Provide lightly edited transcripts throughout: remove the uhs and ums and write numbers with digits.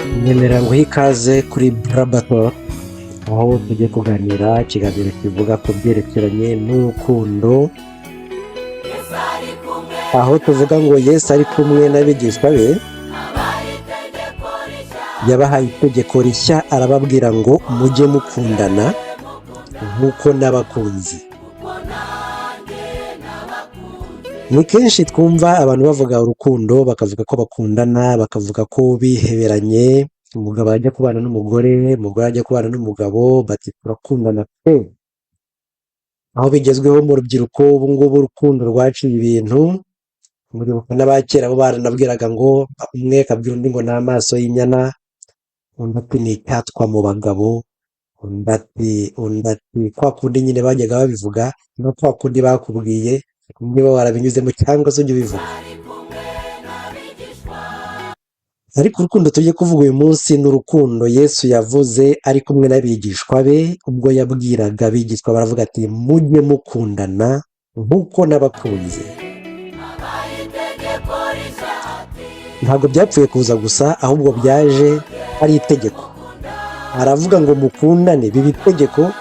Nyemerera nguhe ikaze kuri Burabato, aho tugiye kuganira ikiganiro kivuga ku byerekeranye n'urukundo, aho tuvuga ngo Yesu ari kumwe n'abigishwa be, yabahaye itegeko rishya, arababwira ngo mujye mukundana nk'uko nabakunze. Ni kenshi twumva abantu bavuga urukundo, bakavuga ko bakundana, bakavuga ko biheberanye, umugabo ajya kubana n'umugore, umugore ajya kubana n'umugabo, bati turakundana pe! Aho bigezweho mu rubyiruko ubu ngubu urukundo rwaciye ibintu, muribuka n'abakera bo baranabwiraga ngo umwe akabwira undi ngo ni amaso y'inyana, undi ati ni icyatwa mu bagabo, undi ati kwa kundi nyine bajyaga babivuga, no kwa kundi bakubwiye niba warabinyuzemo cyangwa se ujye ubivuga. Ariko urukundo tugiye kuvuga uyu munsi ni urukundo Yesu yavuze ari kumwe n'abigishwa be, ubwo yabwiraga abigishwa baravuga ati mujye mukundana nk'uko nabakunze. Ntabwo byapfuye kuza gusa, ahubwo byaje ari itegeko. Aravuga ngo mukundane, biba itegeko,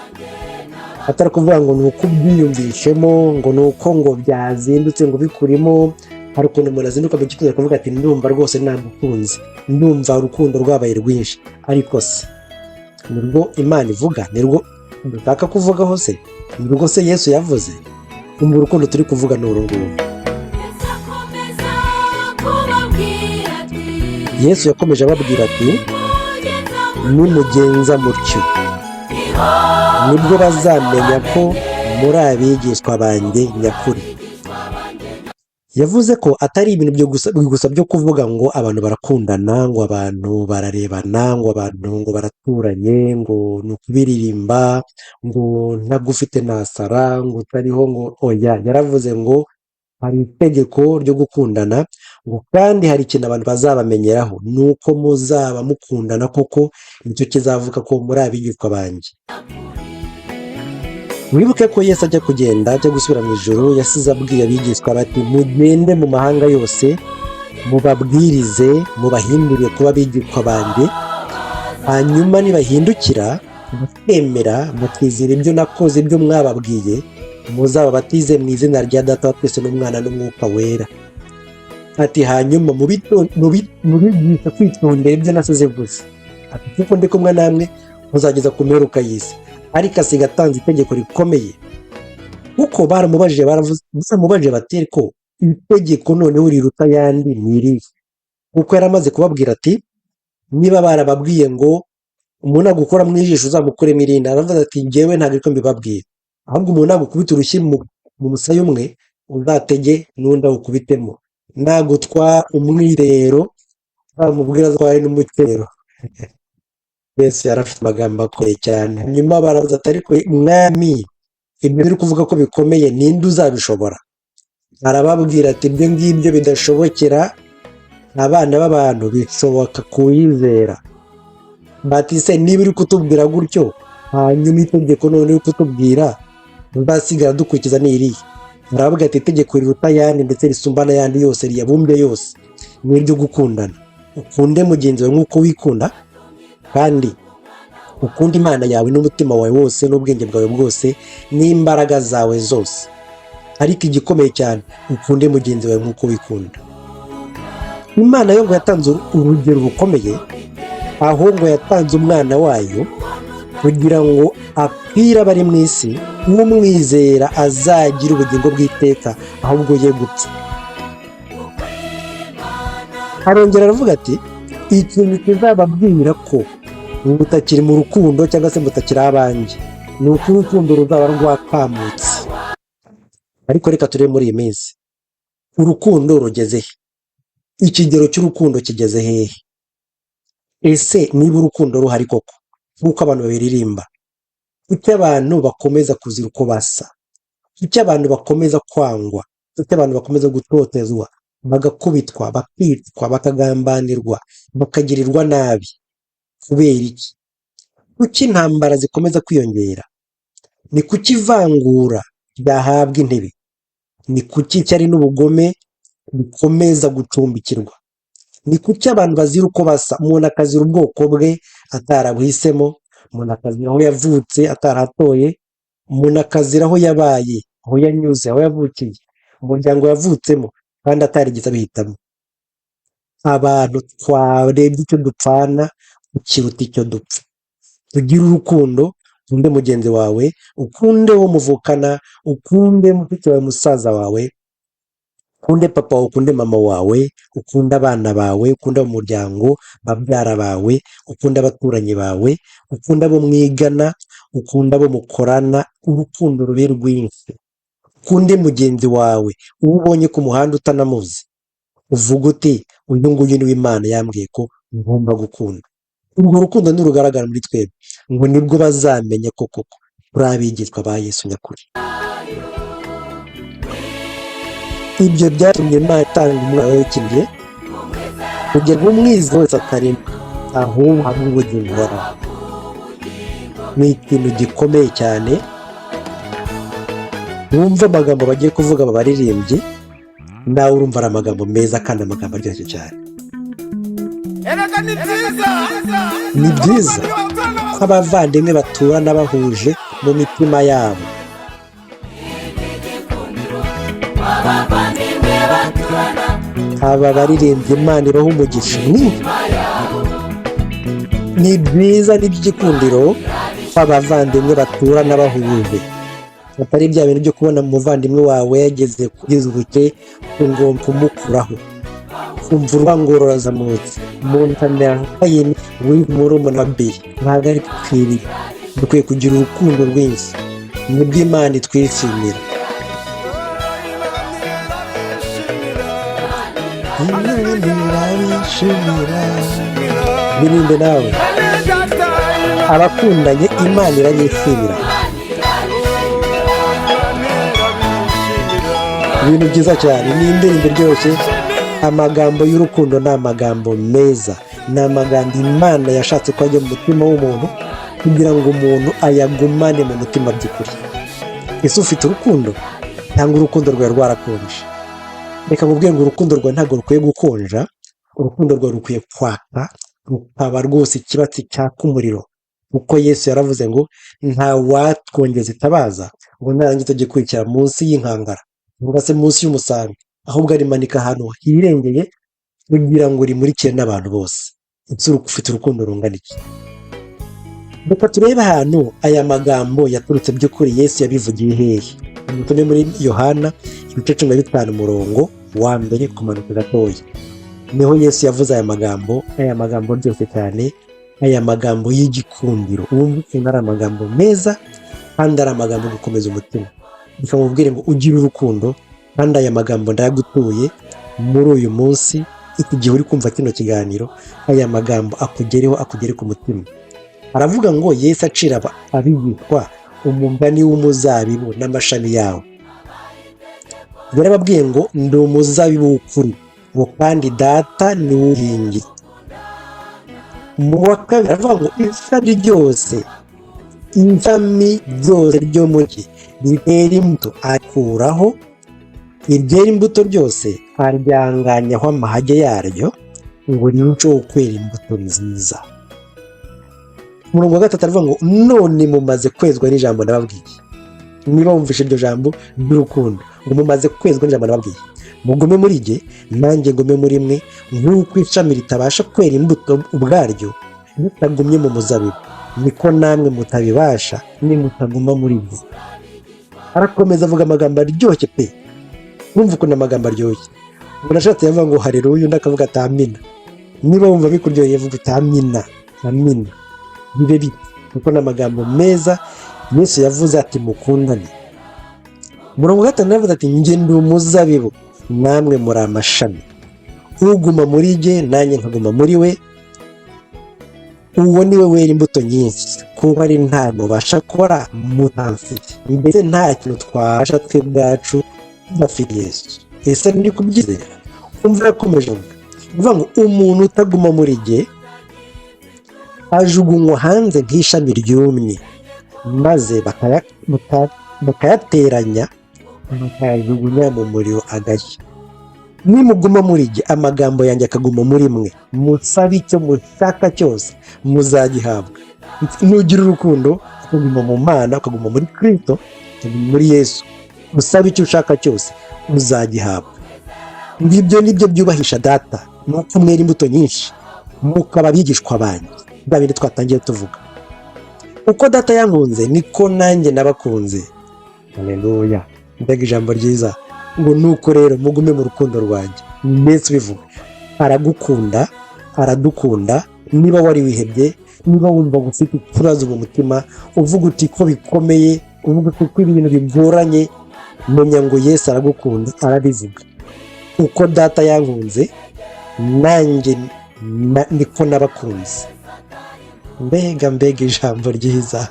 atari kuvuga ngo ni uko ubyiyumvishemo, ngo ni uko ngo byazindutse ngo bikurimo. Hari ukuntu umuntu azinduka mu gitondo akavuga ati ndumva rwose nagukunze, ndumva urukundo rwabaye rwinshi. Ariko se nirwo Imana ivuga? Nirwo dushaka kuvugaho se? Nirwo se Yesu yavuze? Umva urukundo turi kuvuga ni uru nguru. Yesu yakomeje ababwira ati nimugenza mutyo nibwo bazamenya ko muri abigishwa banjye nyakuri. Yavuze ko atari ibintu gusa byo kuvuga ngo abantu barakundana, ngo abantu bararebana, ngo abantu ngo baraturanye, ngo ni ukubiririmba, ngo ntagufite nasara, ngo utariho ngo oya. Yaravuze ngo hari itegeko ryo gukundana, ngo kandi hari ikintu abantu bazabamenyeraho, ni uko muzaba mukundana koko, nicyo kizavuga ko muri abigishwa banjye. Wibuke ko Yesu ajya kugenda, ajya gusubira mu ijuru, yasize abwiye abigishwa bati mugende mu mahanga yose, mubabwirize, mubahindurire kuba abigishwa banjye, hanyuma nibahindukira bakemera bakizera ibyo nakoze, ibyo mwababwiye, muzababatize mu izina rya Data wa twese n'Umwana n'Umwuka Wera. Ati hanyuma mubigisha kwitondera ibyo nasize gusa. Ati kuko ndi kumwe namwe muzageza ku mperuka y'isi. Ariko asiga atanze itegeko rikomeye, kuko baramubajije, baramubajije bati ko itegeko noneho riruta ayandi ni irihe? Kuko yari amaze kubabwira ati niba barababwiye ngo umuntu nagukora mu ijisho uzamukuremo irindi, aravuga ati njyewe ntabwo ariko mbibabwira, ahubwo umuntu nagukubita urushyi mu musaya umwe uzatege n'undi awukubitemo, nagutwara umwitero uzamubwira atware n'umukero. Yesu yari afite amagambo akomeye cyane. Hanyuma barabaza ati ariko mwami, ibyo uri kuvuga ko bikomeye, ninde uzabishobora? Arababwira ati ibyo ngibyo bidashobokera abana b'abantu bishoboka kuwizera. Bati se niba uri kutubwira gutyo, hanyuma itegeko none uri kutubwira tuzasigara dukurikiza ni irihe? Arababwira ati itegeko riruta ayandi ndetse risumba n'ayandi yose, riyabumbye yose, ni iryo gukundana. Ukunde mugenzi wawe nk'uko wikunda, kandi ukunde Imana yawe n'umutima wawe wose n'ubwenge bwawe bwose n'imbaraga zawe zose. Ariko igikomeye cyane, ukunde mugenzi wawe nk'uko wikunda. Imana yo ngo yatanze urugero rukomeye, ahubwo yatanze umwana wayo kugira ngo apfire abari mu isi, umwizera azagira ubugingo bw'iteka, ahubwo ye gupfa. Arongera aravuga ati ikintu kizababwira ko mutakiri mu rukundo cyangwa se mutakiri abanjye ni uko urukundo ruzaba rwakamutse. Ariko reka turebe muri iyi minsi urukundo rugeze he? Ikigero cy'urukundo kigeze hehe? Ese niba urukundo ruhari koko nk'uko abantu babiririmba, kuki abantu bakomeza kuzira uko basa? Kuki abantu bakomeza kwangwa? Kuki abantu bakomeza gutotezwa, bagakubitwa, bakicwa, bakagambanirwa, bakagirirwa nabi? Kubera iki? Kuki intambara zikomeza kwiyongera? Ni kuki ivangura ryahabwa intebe? Ni kuki ishyari n'ubugome bikomeza gucumbikirwa? Ni kuki abantu bazira uko basa? Umuntu akazira ubwoko bwe atarabuhisemo, umuntu akazira aho yavutse atarahatoye, umuntu akazira aho yabaye, aho yanyuze, aho yavukiye, umuryango yavutsemo kandi atarigeze abihitamo. Abantu twarebye icyo dupfana kiruta icyo dupfa. Tugire urukundo, ukunde mugenzi wawe, ukunde uwo muvukana, ukunde mushiki wawe, musaza wawe, ukunde papa wawe, ukunde mama wawe, ukunde abana bawe, ukunde abo mu muryango, babyara bawe, ukunde abaturanyi bawe, ukunde abo mwigana, ukunde abo mukorana, urukundo rube rwinshi. Ukunde mugenzi wawe, uwo ubonye ku muhanda utanamuzi, uvuga uti: "Uyu nguyu niwe Imana yambwiye ko ngomba gukunda." Urwo rukundo nirugaragara muri twebwe, ngo nibwo bazamenya ko koko turi abigishwa ba Yesu nyakuri. Ibyo byatumye Imana itanga umwana wayo w'ikinege, kugira ngo umwizera wese atarimbuka, ahubwo ahabwe ubugingo buhoraho. Ni ikintu gikomeye cyane. Wumva amagambo bagiye kuvuga aba baririmbyi, nawe urumva ari amagambo meza kandi amagambo aryoshye cyane. Erega ni byiza. Ni byiza ko abavandimwe baturana bahuje mu mitima yabo. Abavandimwe baturana. Aba baririmbyi, Imana ibaha umugisha mwinshi. Ni byiza n'iby'igikundiro ko abavandimwe baturana bahuje, atari bya bintu byo kubona umuvandimwe wawe yageze kugeza ubuke ngo kumukuraho, kumva urwango rurazamutse, umuntu akamera nka Kayini murumuna wa Abeli. Ntabwo ari bikwiriye. Dukwiye kugira urukundo rwinshi, nibwo Imana itwishimira. Imana irabishimira. Birinde nawe. Abakundanye Imana irabishimira. Ibintu byiza cyane, ni indirimbo iryoshye. Amagambo y'urukundo ni amagambo meza, ni amagambo Imana yashatse ko ajya mu mutima w'umuntu kugira ngo umuntu ayagumane mu mutima by'ukuri. Ese ufite urukundo cyangwa urukundo rwawe rwarakonje? Reka nkubwire ngo urukundo rwawe ntabwo rukwiye gukonja, urukundo rwawe rukwiye kwaka, rukaba rwose ikibatsi cyaka umuriro, kuko Yesu yaravuze ngo nta watwongeza itabaza ngo narangiza ajye kwicara munsi y'inkangara cyangwa se munsi y'umusambi, ahubwo arimanika ahantu hirengeye kugira ngo rimurikire n'abantu bose. Ese ufite urukundo rungana iki? Reka turebe ahantu aya magambo yaturutse by'ukuri. Yesu yabivugiye hehe? Dusome muri Yohana ibice 15, umurongo wa mbere kumanuka gatoya, niho Yesu yavuze aya magambo, aya magambo aryoshye cyane, aya magambo y'igikundiro. Wumva ukuntu ari amagambo meza kandi ari amagambo yo gukomeza umutima. Reka mubwire ngo ugire urukundo, kandi aya magambo ndayagutuye muri uyu munsi, iki gihe uri kumva kino kiganiro, aya magambo akugereho, akugere ku mutima. Aravuga ngo Yesu acira abigishwa umugani w'umuzabibu n'amashami yawo. Yarababwiye ngo: "Ndi umuzabibu w'ukuri, ngo kandi Data ni uwuhingi." Mu wa kabiri aravuga ngo: "Ishami ryose, ishami ryose ryo muri jye ritera imbuto akuraho, iryera imbuto ryose aryanganyaho amahage yaryo ngo rirusheho kwera imbuto nziza." Umurongo wa gatatu aravuga ngo: "None mumaze kwezwa n'ijambo nababwiye." Niba wumvishe iryo jambo ry'urukundo, ngo mumaze kwezwa n'ijambo nababwiye. Mugume muri jye, nanjye ngume muri mwe. Nk'uko ishami ritabasha kwera imbuto ubwaryo ritagumye mu muzabibu, niko namwe mutabibasha nimutaguma muri jye. Arakomeza avuga amagambo aryoshye pe. Wumva ukuntu amagambo aryoshye, umuntu ashatse yavuga ngo hareruya, undi akavuga ati amina. Niba wumva bikuryoheye, vuga uti amina, amina, bibe bite, kuko ni amagambo meza. Yesu yavuze ati: "Mukundane." Umurongo wa gatanu yavuze ati: "Njye ndi umuzabibu, namwe muri amashami. Uguma muri jye, nanjye nkaguma muri we, uwo ni we wera imbuto nyinshi, kuko ari nta mubasha gukora mutamfite." Mbese nta kintu twabasha twe ubwacu tudafite Yesu. Ese ndi kubyizera? Umva, yakomeje avuga ngo: "Umuntu utaguma muri jye ajugunywa hanze nk'ishami ryumye, maze bakayateranya, bakayajugunya mu muriro agashya." Nimuguma muri jye, amagambo yanjye akaguma muri mwe, musabe icyo mushaka cyose muzagihabwa. Nugira urukundo, ukaguma mu Mana, ukaguma muri Kirisito, ukaguma muri Yesu, usabe icyo ushaka cyose uzagihabwa. Ngibyo nibyo byubahisha Data, ni uko mwera imbuto nyinshi mukaba abigishwa banjye. Bya bindi twatangiye tuvuga: uko Data yankunze niko nanjye nabakunze. Haleluya! Mbega ijambo ryiza! Ngo nuko rero mugume mu rukundo rwanjye. Mbese ubivuga, aragukunda, aradukunda. Niba wari wihebye, niba wumva ufite ikibazo mu mutima, uvuga uti ko bikomeye, uvuga uti ko ibintu bigoranye, menya ngo Yesu aragukunda. Arabivuga: uko Data yankunze nanjye niko nabakunze. Mbega mbega ijambo ryiza!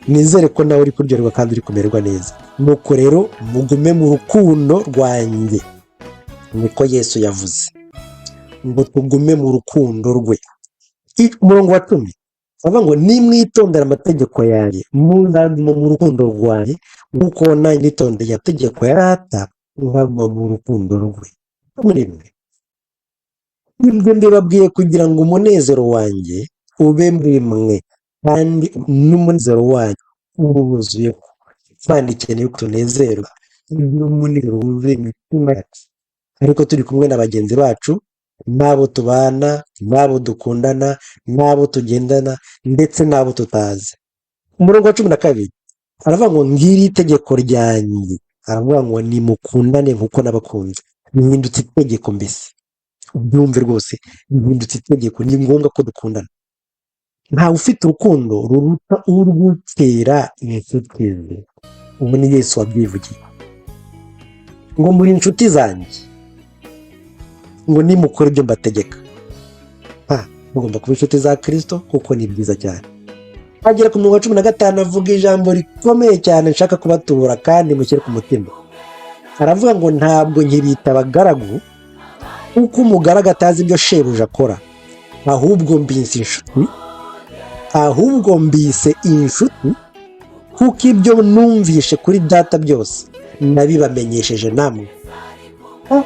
Nizere ko nawe uri kuryoherwa kandi uri kumererwa neza. Nuko rero mugume mu rukundo rwanjye, niko Yesu yavuze, ngo tugume mu rukundo rwe. Umurongo wa 10 bavuga ngo: nimwitondera amategeko yanjye muzaguma mu rukundo rwanjye, nk'uko nanjye nitondeye amategeko ya Data nkaguma mu rukundo rwe. 11: ibyo mbibabwiye kugira ngo umunezero wanjye ube muri mwe kandi n'umunezero wanyu ube wuzuye. Imana ikeneye ko tunezerwa n'umunezero wuzuye imitima yacu, ariko turi kumwe na bagenzi bacu, n'abo tubana, n'abo dukundana, n'abo tugendana, ndetse n'abo tutazi. Umurongo wa 12 aravuga ngo: ngiri itegeko ryanjye. Aravuga ngo nimukundane nk'uko nabakunze. Bihindutse itegeko mbese, ubyumve rwose, bihindutse itegeko. Ni ngombwa ko dukundana. Ntawe ufite urukundo ruruta urwutera inshuti ze. Ubu ni Yesu wabyivugiye ngo: muri inshuti zanjye, ngo nimukora ibyo mbategeka. Ha, mugomba kuba inshuti za Kirisito kuko ni byiza cyane. Agera ku murongo wa 15, avuga ijambo rikomeye cyane nshaka kubatura kandi mushyire ku mutima. Aravuga ngo: ntabwo nkibita abagaragu, kuko umugaragu atazi ibyo shebuja akora, ahubwo mbise inshuti, ahubwo mbise inshuti, kuko ibyo numvishe kuri Data byose nabibamenyesheje namwe. Ah,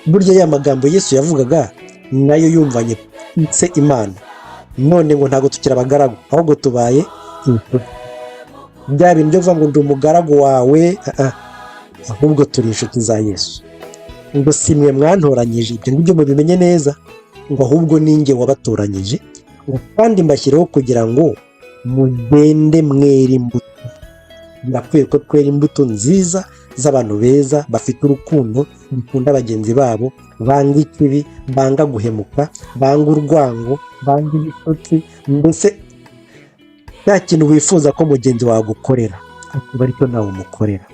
burya ya magambo Yesu yavugaga nayo yumvanye se Imana. None ngo ntabwo tukiri abagaragu, ahubwo tubaye inshuti. Bya bintu byo kuvuga ngo ndi umugaragu wawe, ah, ah, ahubwo turi inshuti za Yesu. Ngo si mwe mwantoranyije, ibyo ngibyo mubimenye neza, ngo ahubwo ninjye wabatoranyije, ngo kandi mbashyireho kugira ngo mugende mwere imbuto. Birakwiye ko twera imbuto nziza z'abantu beza, bafite urukundo, bakunda bagenzi babo, banga ikibi, banga guhemuka, banga urwango, banga ibitotsi. Mbese nta kintu wifuza ko mugenzi wawe agukorera, akaba aricyo nawe umukorera.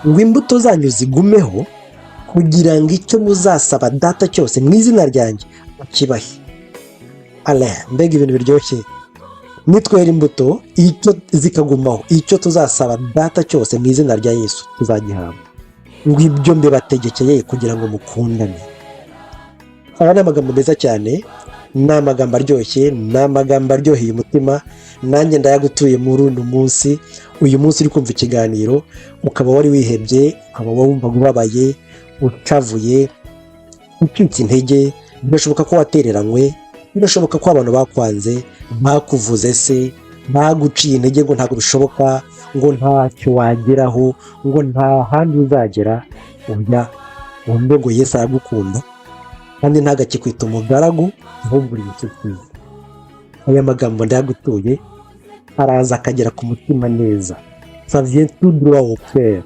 Ngo imbuto zanyu zigumeho, kugira ngo icyo muzasaba Data cyose mu izina ryanjye akibahe. Alain, mbega ibintu biryoshye! Nitwera imbuto, icyo zikagumaho, icyo tuzasaba Data cyose mu izina rya Yesu tuzagihabwa. Ngo ibyo mbibategekeye kugira ngo mukundane. Aya ni amagambo meza cyane, ni amagambo aryoshye, ni amagambo aryoheye umutima. Nanjye ndayagutuye muri uno munsi. Uyu munsi uri kumva ikiganiro, ukaba wari wihebye, ukaba wumvaga ubabaye, ucavuye, ucitse intege, birashoboka ko watereranywe, birashoboka ko abantu bakwanze, bakuvuze se, baguciye intege ngo ntabwo bishoboka, ngo ntacyo wageraho, ngo nta handi uzagera. Oya, wumve ngo Yesu aragukunda kandi ntagakikwita umugaragu, ahubwo uri inshuti ye. Aya magambo ndayagutuye, araza akagera ku mutima neza. Ça vient tout droit au cœur.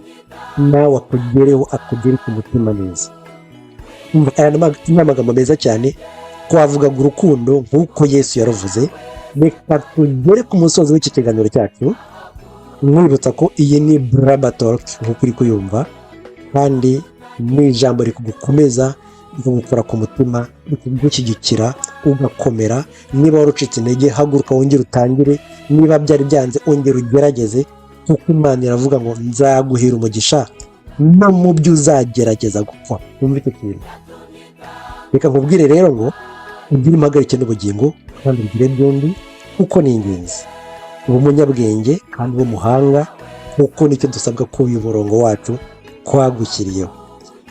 Nawe akugereho, akugere ku mutima neza. Umva, aya ni amagambo meza cyane. Twavugaga urukundo nk'uko Yesu yaruvuze. Reka tugere ku musozo w'iki kiganiro cyacu, mwibutsa ko iyi ni Buraba Talk nk'uko uri kuyumva, kandi ni ijambo rikugukomeza, rikagukora ku mutima, rikugushyigikira ugakomera. Niba wari ucitse intege, haguruka wongere utangire. Niba byari byanze, ongera ugerageze, kuko Imana iravuga ngo nzaguhira umugisha no mu byo uzagerageza gukora. Wumve icyo kintu. Reka nkubwire rero ngo ugire impagarike n'ubugingo kandi ugire byombi, kuko ni ingenzi. Uba umunyabwenge kandi ube umuhanga, kuko nicyo dusabwa ko uyu murongo wacu twagushyiriyeho.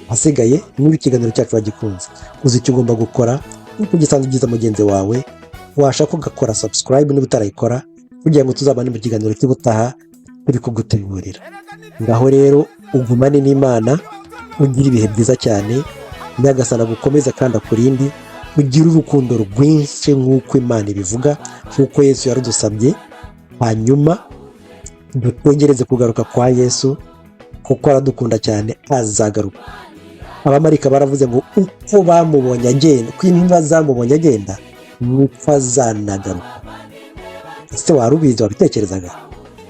Ahasigaye, niba ikiganiro cyacu wagikunze, uzi icyo ugomba gukora nk'uko gisanzwe ugize mugenzi wawe, washaka ugakora subscribe niba utarayikora, kugira ngo tuzabane mu kiganiro cy'ubutaha turi kugutegurira. Ngaho rero ugumane n'Imana, ugire ibihe byiza cyane. Nyagasana agukomeze kandi akurinde, ugire urukundo rwinshi nk'uko Imana ibivuga, nk'uko Yesu yarudusabye. Hanyuma dutegereze kugaruka kwa Yesu, kuko aradukunda cyane, azagaruka. Abamarika baravuze ngo uko bamubonye agenda, uko intumwa zamubonye agenda, niko azanagaruka. Ese wari ubizi? Wabitekerezaga?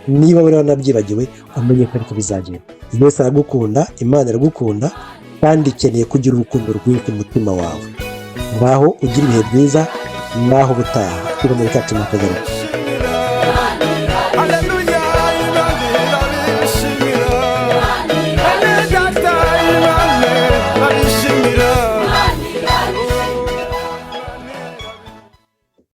Niba wari wanabyibagiwe, umenye ko ariko bizagenda. Yesu aragukunda, Imana iragukunda, kandi ikeneye kugira urukundo rwinshi mu mutima wawe. Ngaho ugira ibihe byiza, naho ubutaha. Ikiganiro cyacu nakagaruka. Hallelujah.